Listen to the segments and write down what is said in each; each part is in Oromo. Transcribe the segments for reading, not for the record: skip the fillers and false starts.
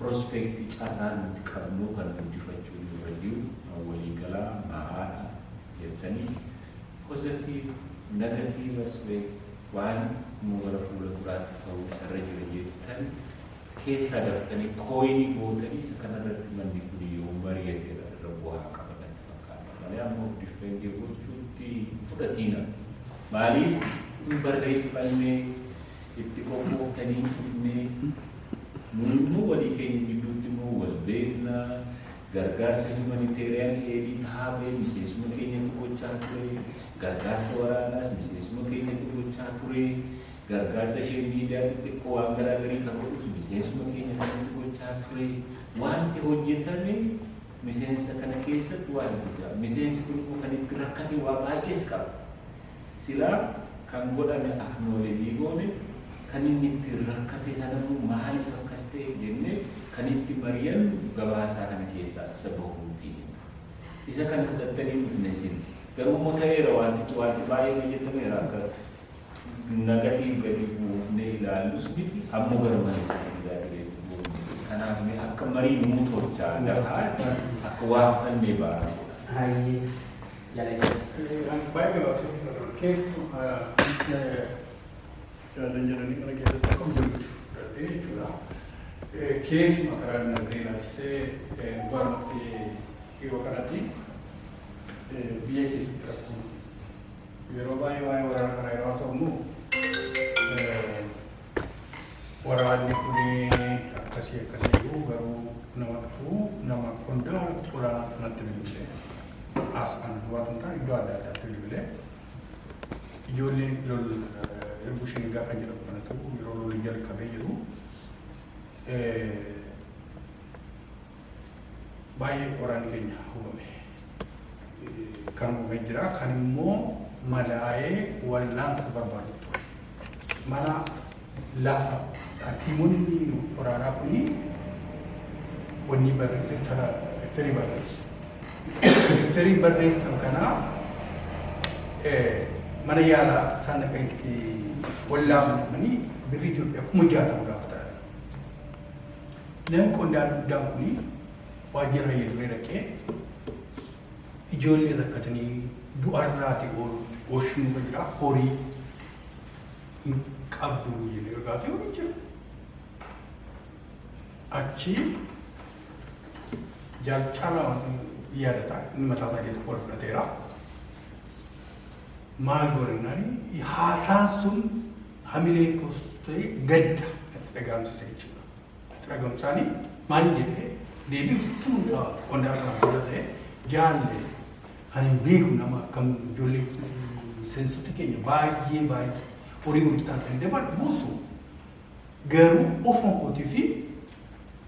Prospectii carraa nuti qabnu kan guddifachuu nurra jiru waliigalaa mahaadha jettanii, positive, negative aspect, waan immoo gara fuula duraatti ta'uu isarra jira jettan keessaa daftanii coinii gootanii, isa kanarratti manni kun yoo mari'ate irra bu'aa qaba natti fakkaata malee amma defendii gochuutti fudhatiina. Maaliif hin barreeffannee itti qophooftanii dhufnee? Nu immoo walii keenya gidduutti immoo wal beeknaa. Gargaarsa humanitarian aidii taabee miseensuma keenyatu gochaa ture, gargaarsa waraanaas miseensuma keenyatu gochaa ture, gargaarsa ishee miidiyaa xixiqqoo waan garaagarii kan godhus miseensuma keenya kanatu gochaa ture. Wanti hojjetame miseensa kana keessatti waan guddaa, miseensi kun immoo kan itti rakkate waa baay'ees qaba. Silaa kan godhame acknowledge goone, kan inni itti rakkate sanammoo maaliif akkas ta'e jennee kan itti mari'annu gabaasaa kana keessaa isa bahuuti. Isa kana fudhattanii dhufne isin. Garuu immoo ta'eera, wanti baay'een hojjetameera, akka negative gadi buufnee ilaallus miti, ammoo gara malee isaa exaggerate goone. Kanaaf mee akka marii nuu tolchaa dafaa akka waa fudhannee ba'a. Hayyee, jala jala. Baay'ee gabaabsee keessumaa yaadan jedhanii kana keessatti akkuma jirutti fudhadhee jechuudha. Keessumaa karaa dinagdee ilaalchisee dhugaadhumatti dhiyoo kanatti biyya keessatti rakkoon yeroo baay'ee waa'ee waraana kana yeroo haasofnu, waraanni kun akkasii akkasii jiru, garuu nama dhufu nama qondaala olaanaatu natti bilbilee, as kan duwwaa kan ta'an iddoo adda addaatti bilbilee, ijoolleen lol ergu shingaa kan jedhamu kanatu yeroo lolli jalqabee jiru baay'ee waraanni keenya hubame. Kan hubamee jira, kan immoo madaa'ee wallaansa barbaadu ture. Mana lafa hakiimonni waraanaa kuni wanni referii barreessu. Referii barreessan kanaa mana yaalaa isaan akka itti wallaanfamanii birrii Itoophiyaa 60,000 gaafatan. Namni qondaalli guddaan kuni waajjira hayyee duree dhaqee, ijoollee rakkatanii du'arraati ooshuun irra jira, horii hin qabdu jedhee gaafate, horii jira. Achi jaalcaalaa yaadata, inni mataa isaa keessatti qooda fudhateera. Maal goonennaan haasaan sun hamilee koos ta'e gadda itti dhagahamsise jechuudha. Itti dhagahamsaanii maal jedhee deebii sun qondaala kanaa booda ta'e, jaalle ani hin beeku, nama akkam ijoollee miseensota keenya baay'ee baay'ee horii walitti taasisanii dabalu buusu, garuu ofuma kootii fi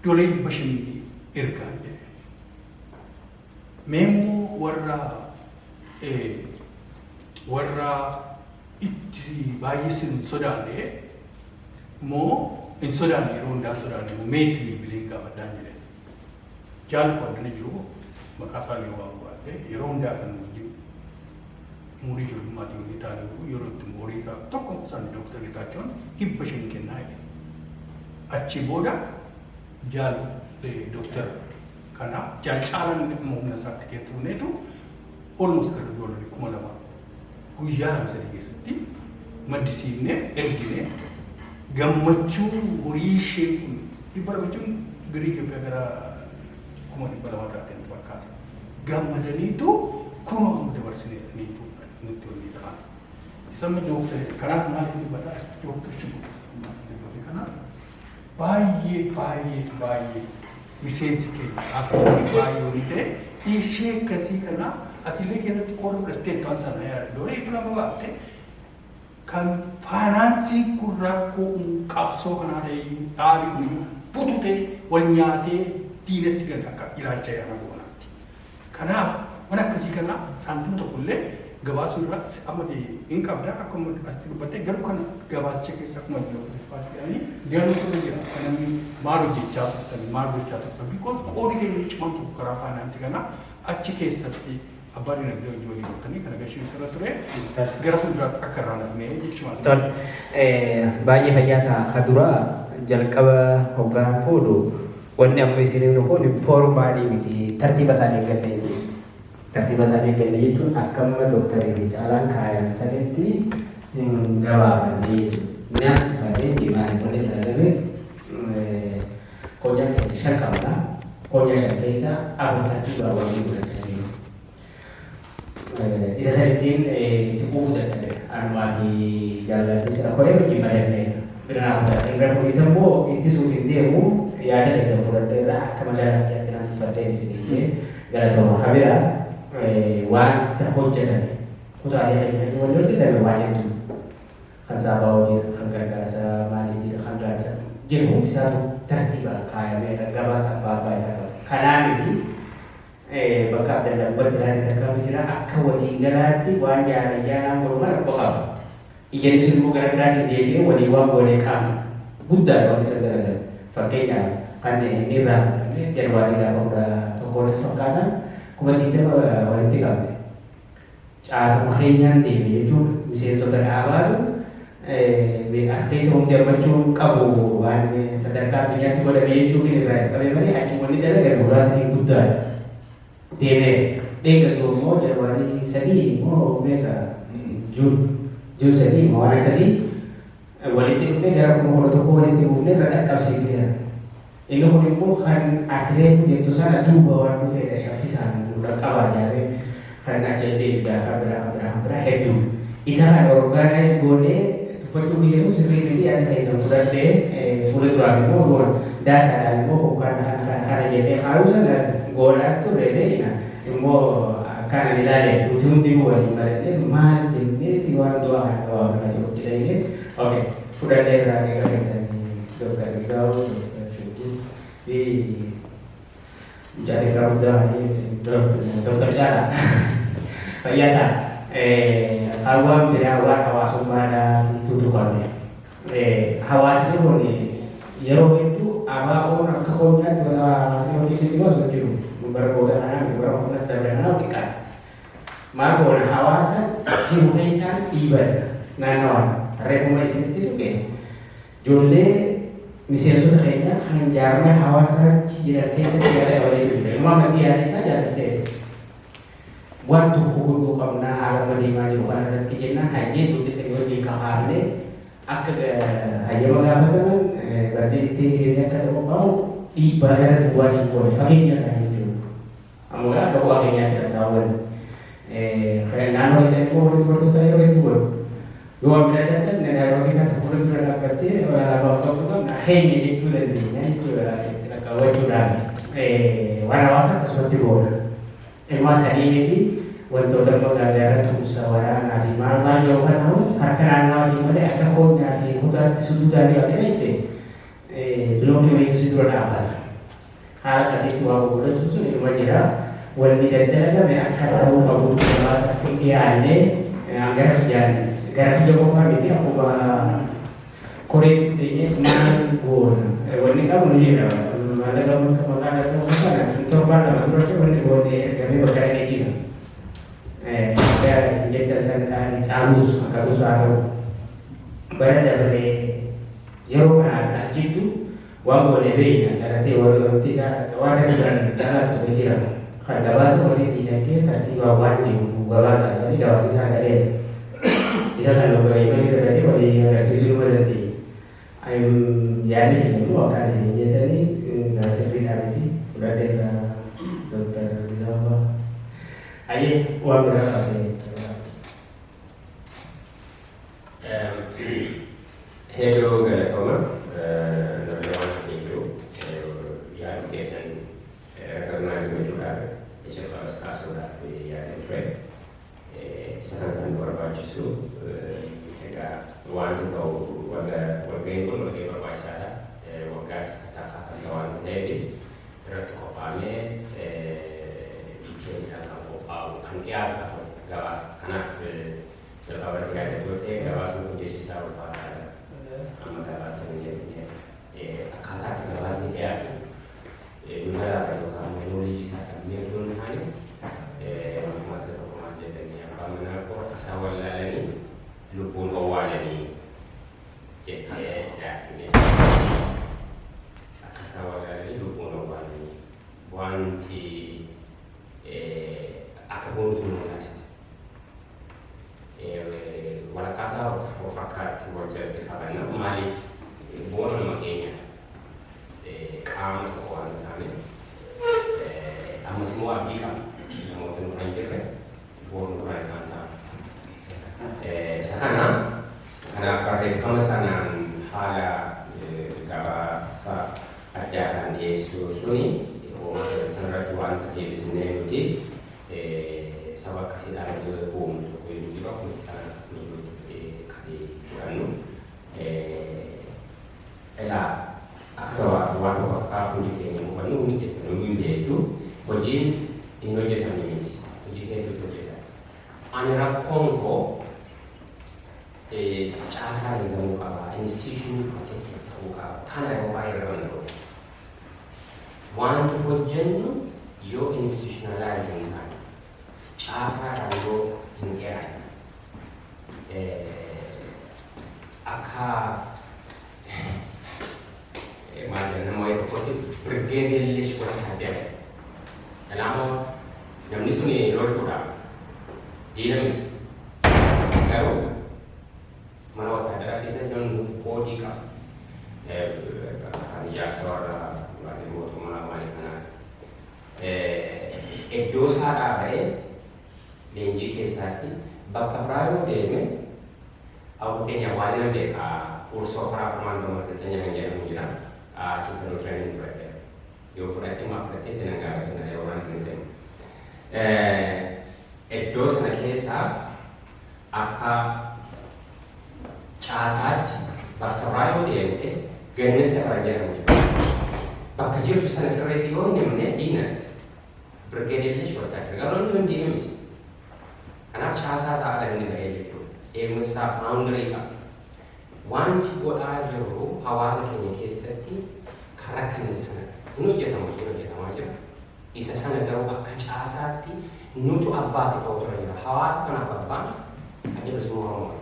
dolee 500 ergaa jedhe. Mee immoo warra itti baay'ee sin sodaanne moo hin sodaanne, yeroo hundaa hin sodaanne moo, mee itti bilbilee hin gaafadhaan jedhe. Jaal koo addana jiru, maqaa isaa yoo waamu baadhe, yeroo hundaa kan wajjin umurii ijoollummaatti waliin ta'anii yeroo itti horii isaa tokko isaan Dooktar Getaachoon 500 kennaa jedhe. Achi booda jaal dooktar kana jaal caalaan inni amma humna isaatti keessa funeetu almost gara doolarii 2,000 guyyaa 2-3 keessatti maddisiifnee ergine. Gammachuu horii ishee kun 200 jechuun birrii Itoophiyaa gara 200,000 taateen fakkaata. Gammadaniitu kunoo amma dabarsineedhaniitu nutti hojii ta'an. Isa amma dooktar kanaaf maaliif dubbata, dooktar Shibu dubbate kana baay'ee baay'ee baay'ee miseensi keenya akka inni baay'ee walii ta'e ishee akkasii kana atillee keessatti qooda fudhattee waan sana yaada doolii 200 baatte kan faayinaansii kun rakkoo qabsoo kanaa ta'e dhaabi kun iyyuu bututee wal nyaatee diinatti gale akka ilaalcha yaana goonaatti. Kanaaf waan akkasii kana saantima tokkollee gabaasuu irraa amma hin qabda, akkuma asitti dubbatte, garuu kana gabaacha keessa akkuma jedhanii garuu sirra jira akka namni maal hojjechaa turtan, maal gochaa turtan, because qoodi keenya cimaan tokko karaa faayinaansii kana achi keessatti abbaa dinagdee hojii walii galtanii kana gashiin sirra ture gara fuulduraatti akka irraa nafnee jechuudha. Tole. Baay'ee fayyaa ta'a. Ka duraa jalqaba hoggaan fuudhu Wanni amma isin himnu kun formal miti, tartiiba isaanii eegganne jechuudha. Tartiiba isaanii eegganne jechuun akka amma dooktarii Caalaan kaayan sanitti hin gabaafanne jechuudha. Nyaata uffatee jimaan wanni dalagame koonyaa keenya shan qabna. Koonyaa shan keessaa afur tartiibaa wanni godhachaa jiru. Isa sanittiin itti quufuu dadhabe. Anumaa fi jaalallattis koree wajjin mari'anneera. Bira naa kutaadha. Irra fuudhisa immoo ittisuuf hin deemu, yaada keessan fudhadheerra, akka magaalaa kiyyaatti nan tuffadheen isinii galatooma. Kabira wanta hojjetame kutaalee keenya wanni hojjetame waan hedduu kan saabaa'oo jira, kan gargaarsa maalii jira, kan gaarsa jiru, hundi isaatu tartiibaan kaayameera, gabaasa abbaa abbaa isaa qaba. Kanaa miti, bakka Abdallaa gubbatti ilaalee takkaatu jira, akka waliigalaatti waan jaalayyaanaan godhu kana quba qaba. Iyyanni sun immoo gara biraatiin deebi'ee walii waan goonee qabna. Guddaadha wanti isa dalagan. Fakkeenyaaf kan inni irraa fudhanne January gaafa 11 walitti fakkaata 20,000 walitti qabne. Caasama keenyaan deeme jechuudha. Miseensota dhaabaatu as keessa hundi hammachuu qabu, waan sadarkaa addunyaatti godhame jechuun irraa hin qabee malee achi wanni dalagan muraasni guddaadha. Deemee dheeggatu immoo January 3 immoo meeqa, June 3 immoo waan akkasii walitti dhufnee gara 11,000 walitti buufnee irra dhaqqabsiifneera. Inni kun immoo kan atileetu jettu sana duuba waan dhufeedha, shaffisaan nu dhaqqabaa jaaree kan achas deebiidhaa, kan biraa, kan biraa, kan biraa hedduu. Isa kana organize goonee tuffachuu kiyya sun sirrii miti, yaada keessan fudhadhee fuula duraan immoo goona. Daataadhaan immoo hoggaan kana kana kana jennee kaayuu sana godhaas turre beekna. Immoo akkaan ilaale nuti hundinuu waliin mari'annee maal jenneeti waan du'aa kana gabaabaa jiru jedhanii. Okay, fudhadhee irraa eega keessanii Dr. Gizaawu, Dr. Shuguu fi mucaa xiqqaa guddaa Dr. Caalaa fayyaa ta'a. Hawaan biraa waan hawaasummaadhaa tuttuqame. Hawaasni kun yeroo hedduu ABO'n akka koonyaatti gosa hawaasni hojii itti gosa jiru. Bara booda kanaa miti, bara humna dabre kanaa xiqqaadha. Maal goona, hawaasa jiru keessaan dhiibanna naannawaan reefuma isinitti tuqe, ijoollee miseensota keenya kan jaarmaa hawaasaa jiran keessatti yaada waliin jira. Ilmaa maddii yaada isaa jaallatee waan tokko godhuu qabnaa, haala amma deemaa jiru kana irratti jennaan, hayyee, ijoollee sanii wajjin kafaafnee akka hayyama gaafataman barneen itti hiriirri akka qophaa'u dhiibbaa gara duwwaatiin goone, fageenya irraa hin jiru. Ammoo akka bu'aa keenyaatti lakkaawwan. Naannoo keessatti immoo warri dubartoota yeroo hedduu godhu. Yoo waan biraa dadhabne, Naayiroobii kan fuula dura dhaabbattee alaabaa qabdu qabna keenya jechuu dandeenya jechuudha itti lakkaawwachuudhaan. Waan hawaasa akkasumatti goona. Ilmaa sanii miti, wantoota magaalaa irratti tumsa waraanaa fi maal maal yoo kan ta'u harka naannawaatii malee akka koonyaa fi kutaatti suduudhaan yoo ta'e jette bilookii wayiitu si dura dhaabbata. Haala akkasiitti waa godhachuun sun inuma jira. Wanni daddalagame akka ta'uu qabu gabaasa akka hin dhiyaanne gara kiyyaan, gara kiyya qofaa miti, akkuma koreetti teenyee maal goona wanni qabu ni jira. Maallaqa maqaa dhaquu sana torbaan 2 duratti wanni goone ergamee bakka dhaqee jira. Akka isin jettan san ta'anii caaluus akka haa ta'u, bara dabree yeroo kanaaf as jiddu waan goone beekna, dhalatee wanti isaa waan jiran calaattu jira. Kan gabaasa warri diinagdee tartiibaan waan jiru gabaasa jedhanii gabaasa isaa galeera. Isa sana walii dabalee walii agarsiisuu numa dandeenya. Yaadni keenya immoo akka isin jeessanii sirriidhaa miti, fudhadheerra Dooktar Gizaawaa. Ayyee, waan biraa qabdee. Hedduu galatooma. Namni waan hafee jiru yaada keessan recognize gochuudhaaf, jecha qabas kaasuudhaaf yaadan ture. Isa kana kan nu barbaachisu egaa wanti ta'u walga'iin kun walga'ii barbaachisaadha. Waggaatti takka kan ta'u waan ta'eef irratti qophaa'amee detailiidhaan kan qophaa'u kan dhiyaatu gabaasa. Kanaaf jalqaba irratti yaada goote, gabaasni kun jechi isaa ulfaataadha. Amma gabaasa jennee akkaataa itti gabaasni dhiyaatu nu jalaa yookaan knowledge isaa dhabnee otoo hin taane, mammaaksa tokko maal jedhanii, abbaan manaa koo akka isaan wallaalanii lubbuun owwaalanii jettee yaadne, akka isaan wallaalanii lubbuun Wanti akka goonutu nu wallaalchise. Walakkaasaa of harkaatti wal jalatti qabanna. Maaliif boona nama keenya qaama tokko waan hin taane, ammas immoo abdii qabna, namoota nurra hin jirre boonu nurraa isaan ta'a. Isa kana kanaaf barreeffama sanaan haala gabaasa addaadhaan dhiyeessuu suni irratti wanta deebisnee nuti saba akkasiidhaan uumnu tokko hin jiru, akkuma sana jirutti kan fudhannu. Ilaa, akka gabaatu waan tokko akka hundi keenya hubannu, hundi keessa nu hin beektu, hojiin hin hojjetamne miti, hojii hedduutu hojjetama. Ani rakkoon koo caasaan eegamuu qaba, institution protected ta'uu qaba. Kana yeroo baay'ee irra godhu. Wanti hojjennu yoo institutionalize hin taane, caasaadhaan yoo hin dhiyaanne, akka maal jenna, nama wayii tokkotti ብርጌድ የለሽ ወታደር. Kanaafuu namni sun loltuudha. Diina miti. Garuu mana wattaadaraa keessatti namni koodii qaba. Kan ijaarsa warra warri mootummaa maali kanaati. Iddoo isaadhaa ba'ee leenjii keessaatti bakka biraa yoo deeme, akka fakkeenyaaf waan nan beeka, ursoo karaa ኮማንዶ ማሰልጠኛ kan jedhamu jira. Achitti nu training fudhadhe. Yoo fudhadhe maa fudhadhe itti nan gaafate yeroo waan isinitti himu. Iddoo sana keessaa akka caasaatti bakka biraa yoo deemte, gannessa bara jedhamu jira. Bakka jirtu sana sirriitti yoo hin himne diina ብርጌድ የለሽ ወታደር, garuu namni sun diina miti. Kanaaf caasaa isaa ala inni ba'ee jechuudha. Eegumsa boundary qaba. Wanti godhaa jirru hawaasa keenya keessatti karaa kan isa sana hin hojjetamu, hojiin hojjetamaa jira. Isa sana garuu akka caasaatti nutu abbaatti ta'u tura jira. Hawaasa kanaaf abbaan Adda Bilisummaa Oromoodha.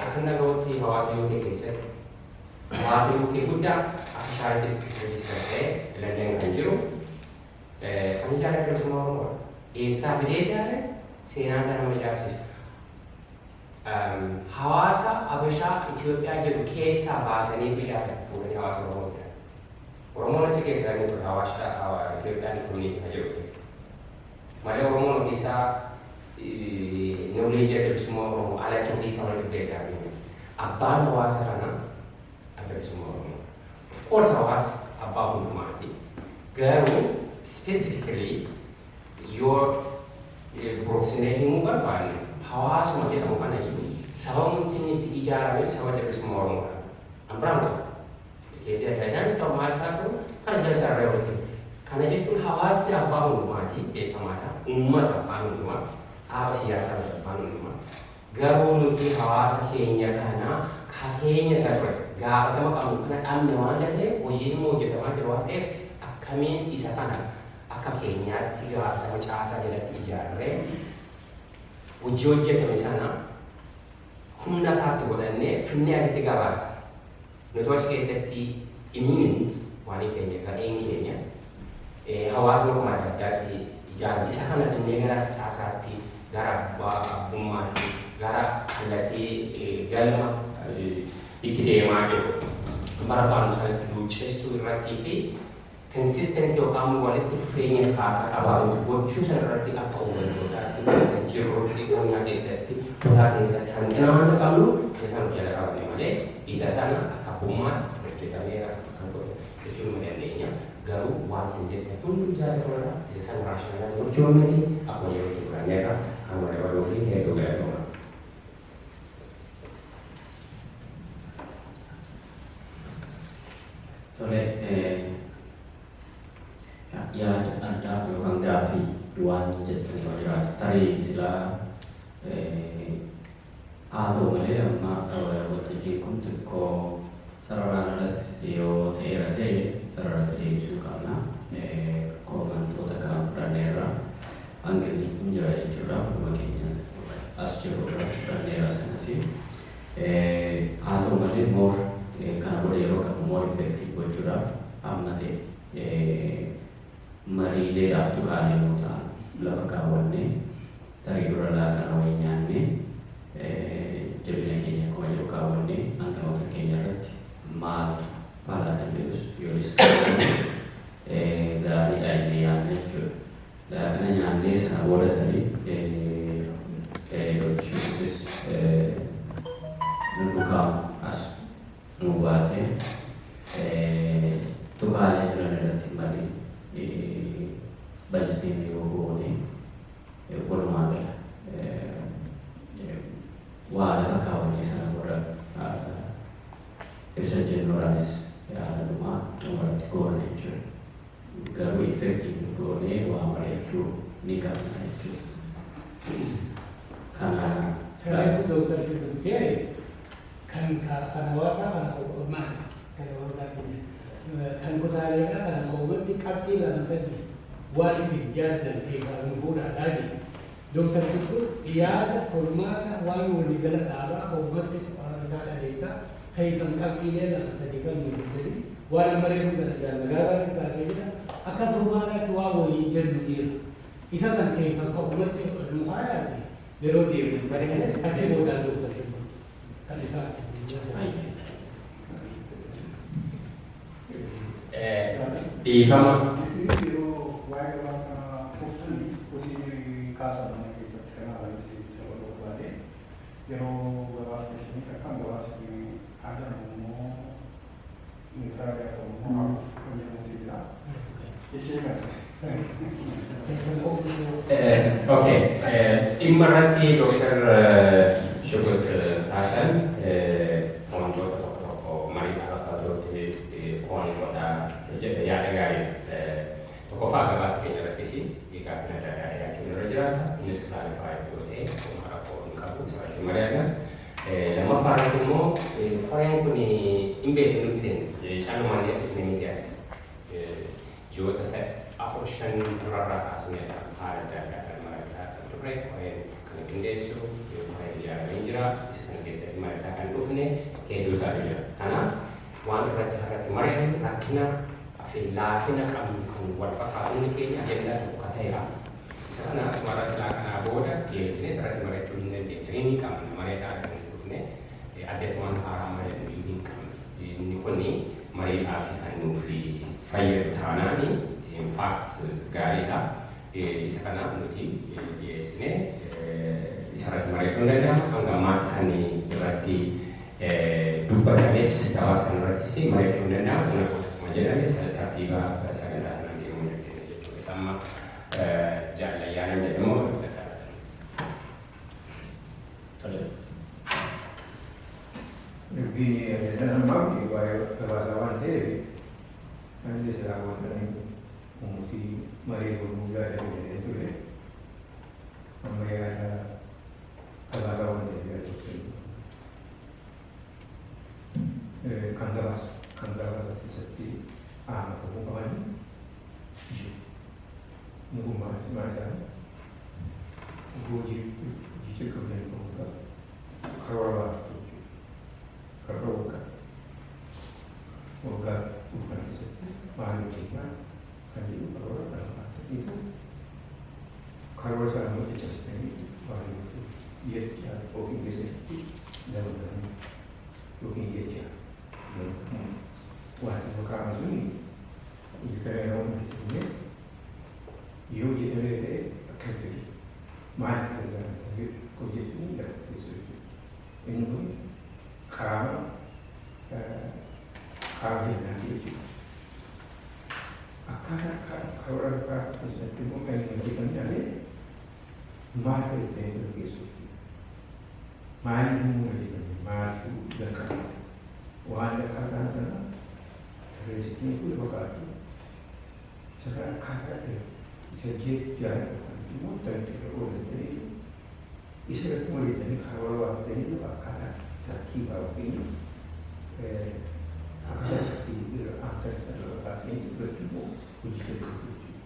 Akka nagahootti hawaasa UK keessatti, hawaasa UK guddaa akka charityis register ta'ee London kan jiru kan ijaare Adda Bilisummaa Oromoodha. Eessaa fidee ijaare? Seenaa isaa nama ijaarsiisa. Hawaasa Abashaa Itoophiyaa jedhu keessaa baasanii ijaare, fuudhanii hawaasa Oromoo jedhan. Oromoon achi keessaa inni ture hawaasa Itoophiyaan community kan jedhu keessa. Malee Oromoon ofiisaa knowledge Adda Bilisummaa Oromoo alatti ofiisaa walitti dhufee ijaarame. Abbaan hawaasa kanaa Adda Bilisummaa Oromoo. Of course hawaasa abbaa hundumaati. Garuu specifically yoo buroksinee himuu barbaanne, hawaasuma jedhamu kana iyyuu sababni inni itti ijaarame saba Adda Bilisummaa Oromoodha. An biraan qabu. Keezii adda addaanis ta'u maal isaa ta'u kana jala sararee walitti. Kana jechuun hawaasni abbaa hundumaati, beekamaadha. Uummata abbaan hundumaa, dhaaba siyaasaa miti abbaan hundumaa. Garuu nuti hawaasa keenya kana ka keenya isa ture gaafatama qabnu kana dhabne waan ta'eef, hojiin immoo hojjetamaa jira waan ta'eef, akkamiin isa kana akka keenyaatti gaafatama caasaa jalatti ijaarree hojii hojjetame sana humna isaatti godhannee finnee asitti gabaasa. Nuti achi keessatti imminent waan keenya ga'een keenya hawaasni akkuma adda addaatti ijaarame isa kana finnee gara caasaatti, gara abbummaatti, gara kallattii galma itti deemaa jiru barbaannu sanatti luuccessuu irrattii fi consistency yookaan walitti fufeenya akkaataa qabaatu gochuu sana irratti akka hubattootaatti jirrutti qonnaa keessatti, kutaa keessatti hanqina waan qabnu isa sana jala qabanne malee, isa sana akka abbummaatti hojjetameera akka godhe jechuu numa dandeenya. Garuu waan sin jette hundi ijaarsa godhata, isa sana rationalize gochuu miti, akkuma yerootti fudhanneerra kan warra dabaluu fi hedduu galatooma. Tole, yaada addaa yookaan gaaffii waan jettan yoo jiraate, tarii silaa haa ta'u malee, amma waltajjiin kun xiqqoo sararaan alas yoo ta'eera ta'e sararatti deebisuu qabna. Commentoota kan fudhanneerra hanqinni hin jira jechuudha. Hunduma keenya as jirurra fudhanneera sanas. Haa ta'u malee, more kana booda yeroo qabu more effective gochuudhaaf amma ta'e Mariileedhaaf tuqaalee yoo ta'an lafa kaawwannee, tarii dura laaqana wayii nyaannee, jabina keenya akkuma jiru kaawwannee, hanqinoota keenya irratti maaltu faallaa kan jedhus yoonis gaariidha inni yaadna jechuudha. Laaqana nyaannee sana booda tarii Dr. Shukutis nu duukaa as nu baatee tuqaalee jiran irratti marii bal'isnee yoo goone, walumaa gala waa lafa kaawwannee sana booda ibsa jennuudhaanis yaadanumaa xumuratti goone jechuudha. Garuu effective goonee waa mari'achuu ni qabna jechuudha. Kana. Kanaafuu Dooktar Shuggutsee kan hawaasaa kana maali? Kan hawaasaa keenya kan kutaaleedha, kana koomatti qabxii lama sadi waan isin yaaddan keessaa nu fuudhaadhaa jedhe. Dooktar Shuggut yaada furmaata waan waliigala dhaabaa koomatti argaa dhaleessaa keessan qabxiilee lama sadi kan nu jedhani waan amma reefu kana jaalladhaa kaasee jira, akka furmaataatti waan waliin jennu jira. Isa kan keessan koomatti nu haayaati yeroo deemnu achi boodaan Dooktar Shuggut kan isaati. Dhiifama. Isinis yeroo waa'ee gabaasa kanaa turtanii hojii kaasan mana keessatti kan haala dabaluu barbaade, yeroo gabaasa ishanii akkam gabaasni aadaa immoo neutral ta'u immoo hojii jira. Ishee kana. Okay. Dhimma irratti Dooktar Shugut kaasan wantoota tokko tokko mariidhaaf akka ta'utti qoon godhaa jedhe, yaada gaarii. Tokkoffaa, gabaasa keenya irrattis gaaffiin adda addaa dhiyaachuun irra jiraata. Innis clarify yoo ta'e akkuma rakkoo hin qabu, isarratti mari'anna. Lammaffaa irratti immoo qoreen kun hin beeknu nuti caalumaan dhufne miti as. Ji'oota afur shan durarraa kaasnee haala adda addaa kan mari'ataa kan turre, qoreen kan qindeessu qoreen ijaaramee jira. Isa sana keessatti mari'ataa kan dhufne hedduu isaatu jira. Kanaaf waan irratti mari'annu rakkina fi laafina qabnu kan wal fakkaatu hundi keenya ajandaa tokko ta'eera. Isa kana warra silaa kanaa booda dhiyeessinee irratti mari'achuu hin dandeenya. Inni qabna mari'ataa kan itti dhufne addatti waan haaraa mari'annu iyyuu hin qabne. Inni kun mariidhaaf kan nuuf fayyadu taanaani in fact gaariidha. Isa kana nuti dhiyeessinee isarratti mari'achuu hin danda'ama. Hanga ammaatti kan irratti dubbatames gabaasa kanarrattis mari'achuu hin danda'ama. Sana booda akkuma jedhame sana tartiiba sagantaa sanaan deemuu hin dandeenya jechuudha. Isa amma jaallayyaanan jedhamu. Tole. Dubbiin ajandaa ammaa kun waa'ee gabaasaa waan ta'eef, ani silaa waan umutii marii godhuu yaada jedhee ture. Amma yaada gabaasaa waan ta'eef yaada kennu. Kan gabaasa keessatti aanafamuu qabanii jiru. Inni kun maal maal jedhama? Hojii hojii jalqabanii qabu karoora baafatu jechuudha. Karoora waggaa. Waggaa dhufu kana keessatti maal hojjennaa kan jedhu karoora kana baafataniitu, karoora sana immoo caccabsitanii waan jecha yookiin keessatti dabaltanii yookiin jecha waan maqaan suni hojjetamee yoo hojjetame, yoo hojjetamee ta'e akkamitti hojjetame, maaliif gargaaramtanii hojjettanii lafa keessoo jechuudha. Inni kun qaama kennaati jechuudha. Akkaataa karoora keessatti immoo kan hin hojjetamne malee maal hojjetanii gaggeessu jechuudha. Maaliif immoo hojjetame, maaltu danqama? Waan danqaa sana tarreessitanii kun fakkaatu. Isa kana akkaataa ta'e isa jecha immoo itti irra oollataniitu, isa irratti hojjetanii karoora baafatanii akkaataa tartiibaa yookiin akkaataa tartiibii irra aantan sana fakkaatanii irratti immoo hojii jalqabu jechuudha.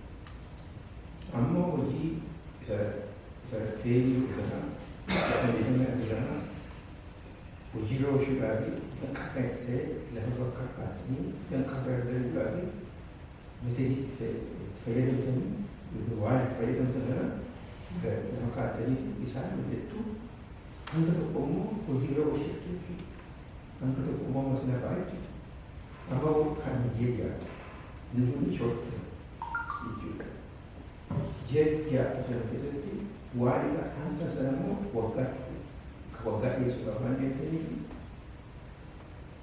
Ammoo hojii isa feeyyuu kana hojjetamee kana hojii irra oolchuudhaa fi danqaa kan ta'e lafa bakka kaatanii danqaa gargaaruudhaa fi Method itti fayyadamtanii, waan itti fayyadamtan sana lafa kaa'atanii isaan hojjettu. Hanga tokko immoo hojiirra oolchattu jechuudha. Hanga tokko immoo ammas lafaa jechuudha. Amma kan ji'a 6, inni kun short jechuudha. Ji'a 6 sana keessatti waan irra aantan sana immoo waggaatti waggaa dhiyeessuudhaaf waan deemtaniif,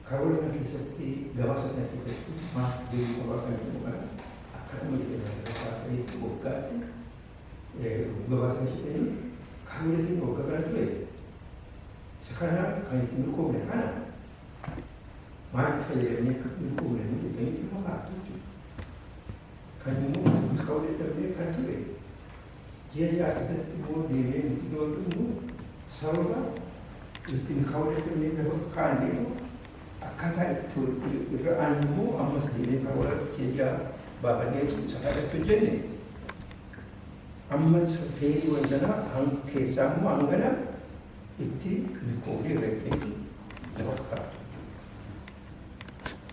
karoora kana keessatti, gabaasa kana keessatti maal deemuu qabaa kan jedhamu kana akkanuma jedhanii waggaatti gabaasa ishee karoora keenya waggaa kana ture, isa kana kan itti milkoofne kana maalitti fayyadamnee akka milkoofne jettanii dhimma kaa'attu jechuudha. Kan immoo milkaa'uu dadhabnee kan ture ji'a 6 keessatti immoo deemee nuti godhu immoo sababa itti milkaa'uu dadhabnee lafa kaa'anneetu akkaataa itti irra aanu immoo ammas deemee karoora ji'a 6 baafannee isa kanatti hojjenne, amma feerii wantanaa keessaa immoo hangana itti milkoofnee irratti lafa kaa'atu.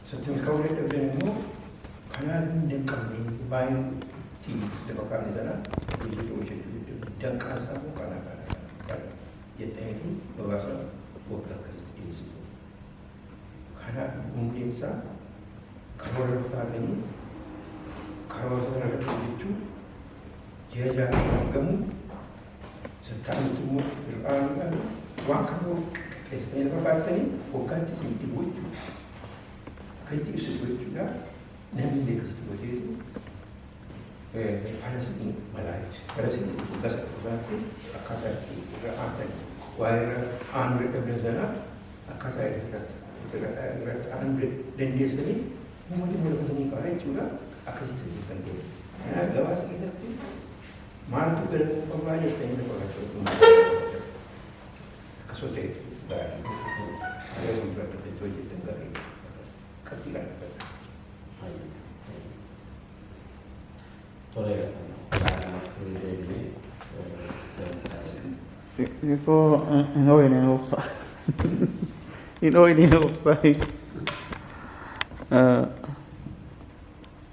Isatti milkaa'uu dadhabdan immoo kanaan hin danqamne, baay'ee itti lafa kaa'ame sana hojii hojjechuu dadhabne, danqaan isaa immoo kana kana kana kana jettaniitu gabaasa waggaa akkasitti dhiyeessitu. Kanaaf hundeen isaa karoora lafa kaa'atanii karoora sana irratti hojjechuu, ji'a 6 argamu sattaanutti immoo hir'aanuudhaan waan kana qixxeessitanii lafa kaa'atanii waggaatti isin dhibu jechuudha. Akkasitti ibsitu jechuudha. Namni illee akkasitti hubateetu falasii malaa ibsa. Falasii waggaa sadaffaatti akkaataa itti irra aantan, waa irra aanuu dadhabdan sanaa akkaataa irratti aanuu dandeessanii uummata immoo lafa sanii kaa'aa jechuudha. Akkasitti hojjetan deemu. Kanaaf gabaasa keessatti maaltu galmuu qabaa jettanii lafa kaa'achuu akkasuma ta'e gaarii. Haala fuulduratti akkasitti hojjettan gaarii. Qabxii kana dubbadha. Tole, namatti deebinee. Xiqqoo hin ho'ine obsa. Hin ho'ine obsa.